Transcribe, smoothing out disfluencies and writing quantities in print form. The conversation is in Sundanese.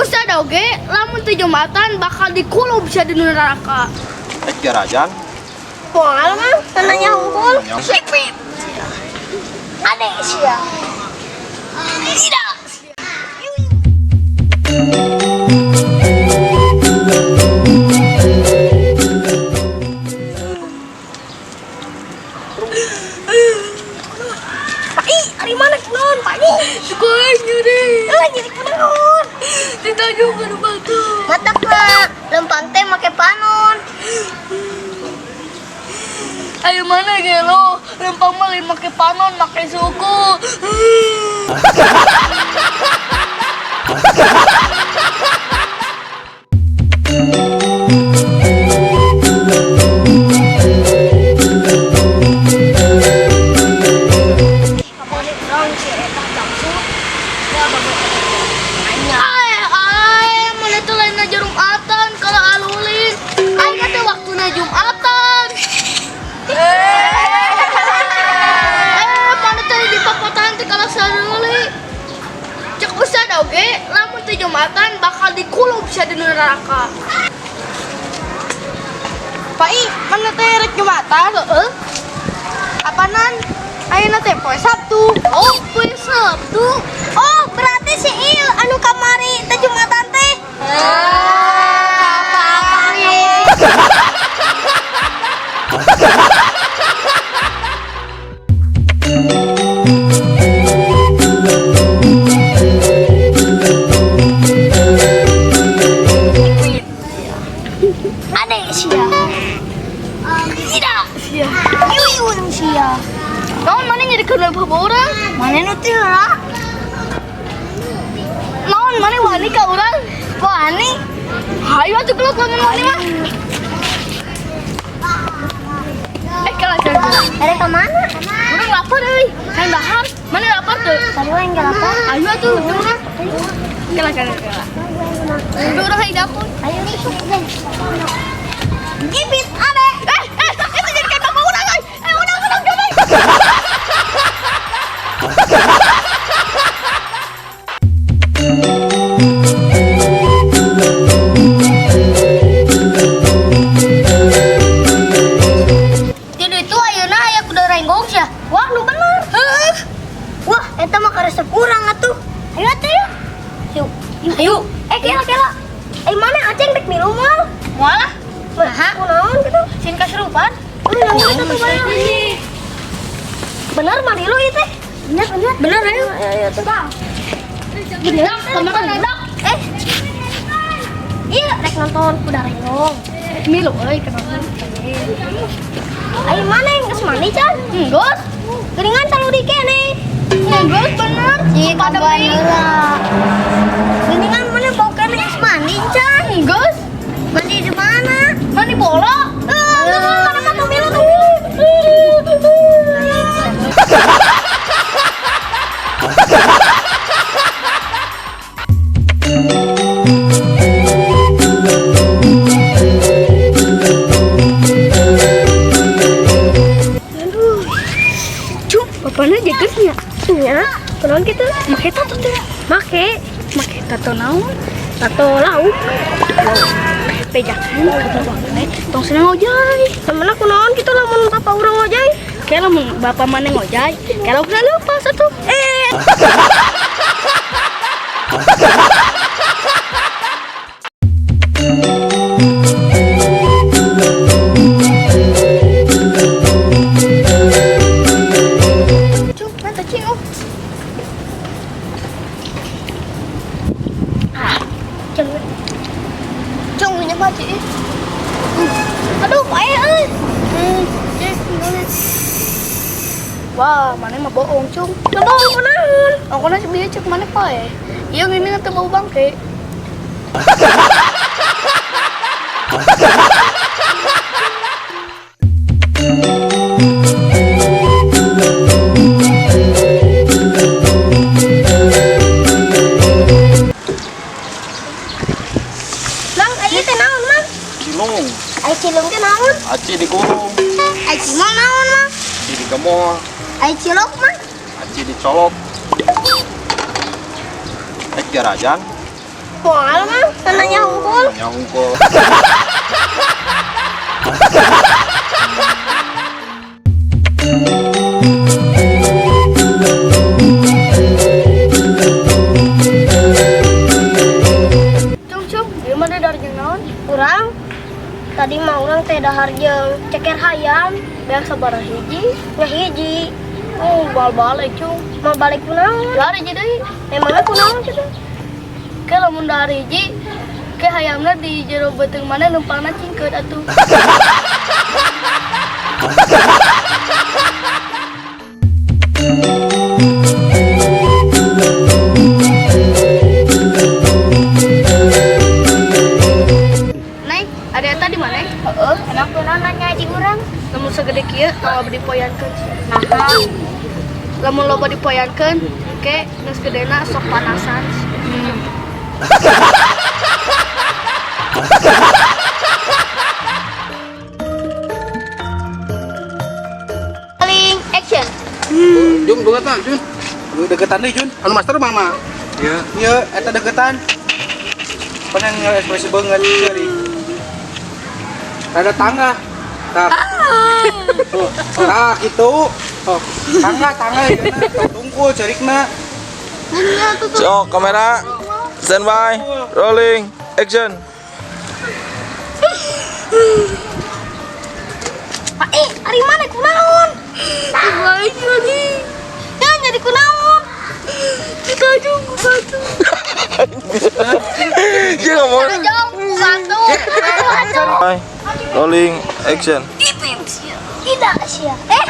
Ustad oge lamun teu Jumatan bakal dikulub sia di neraka. Rek jarajan. Moal mah nanya hungkul. Sipit. Ade sia. Tidak. Pak I, ari mana kunaon Pak I? Suka nyeri. Eh, nyeri kunaon? Ditajung ke batu. Matak lah, lempang teh make panon. Ayo mana gelo? Lempang mah lain make panon, make suku. Ay, ay, mana tuh lain Jumatan kalau alulin. Ay, kata waktuna Jumatan. Eh, mana tadi di papotan teh kalau saruli. Cek ustad oge, lamun teu Jumatan bakal dikulub sia di neraka. Pak I, mana teh rek Jumatan? Heeh. Apanan? Ayeuna teh poe Sabtu. Oh, poe Sabtu. Oh, berarti si Il anu kamari teh Jumatan teh. Ade sia. Tidak. Sia. Yuyun sia. Naon mana nyeri kana bapak urang? Mana nu teh lah? Naon mana wani ka urang? Wani. Hayu atuh gelut lamun wani mah. Eh, kalah kalah. Ada ke mana? Urang lapar euy. Hayang dahar. Mana lapar tuh? Tadi yang gak lapar. Ayo atuh, urang. Kalah kalah kalah. Udah urang hayang dapur. Ayo nih. Gibit ade. Eh, eh, itu jadi kayak bapak urang euy. Eh, urang urang urang. Jadi itu ayeuna aya kuda renggong sia. Wah, nu bener. Heuh. Wah, eta mah karesep urang atuh. Ayo atuh yuk. Yuk. Yuk. Ayo. Eh, kela kela. Eh, mana aceng rek milu moal? Moal lah. Nah, kunaon kitu? Sin kasurupan. Oh, yang itu tuh bayar. Bener mah lu ieu teh. Bener, bener. Bener ayo. Ayo tuh. Bener, kemarin ada. Eh. Iya, rek nonton kuda renggong. Milu euy kenapa? Ayo mana yang geus mandi can? Enggeus. Geuningan selalu di kene. Enggeus bener. Cik, Pada heula. Geuningan mana bau kene geus mandi can? Enggeus. Mandi di mana? Mandi bola. Eh, geus mana mah tuh milu tuh. Aduh. Cuk, bapaknya jegesnya. Nya, kunaon kitu? Make tato teh. Make Make tato naon? tato lauk. Bejakan ka bapak teh. Tong senang ngojay. Temen aku naon kitu lamun bapak urang ngojay. Kayak lamun bapak mana ngojay, kayak lamun lepas atuh. Eh, Cuk, mana cing oh. Ah, cing. Cung ini mah cing. Aduh, pae euy. Wah, mana mah bohong, Cung. Bohong kunaon? Aku nasi bieu cek mana pae. Iya ngini teh bau bangke. Mang, ayo teh naon, Mang? Cilung. Ayo cilung teh naon? Aci dikurung. Ayo cimol naon, Mang? Aci digemol. Ayo cilok, Mang. Aci dicolok. Rek jarajan. Moal mah nanya hungkul. Nya hungkul. Cung cung, di mana dari jeung naon? Urang tadi mah urang teh dahar jeung ceker hayam. Beak sabaraha hiji? Nya hiji. Oh, bal-balik cung. Mau balik kunaon? Dari hiji deui. Emangnya kunaon kitu? Ke lamun dahar hiji, ke hayamna di jero beuteung mana numpangna cingkeut atuh. Neng, ada eta di mana? Heeh, emang kunaon nanya di urang? Lamun segede kieu loba dipoyankeun. Nah, Lamun loba dipoyankeun, ke geus gedena sok panasan. Paling action. Jum, banget mah, Jun. Lu deketan deh, Jun. Anu master mama. Iya. Iya, eta deketan. Pengen ekspresi banget dari. Ada tangga. Tah. Tuh, tah gitu. Oh, tangga, tangga ya, nah. Tungkul cerikna. So, kamera standby, rolling, action. Pak, ari mana kunaon? Baik jadi. Ya nyari kunaon? Kita jung batu. Dia ngomong. Jung batu. Bye. Rolling, action. Tidak sia. Eh,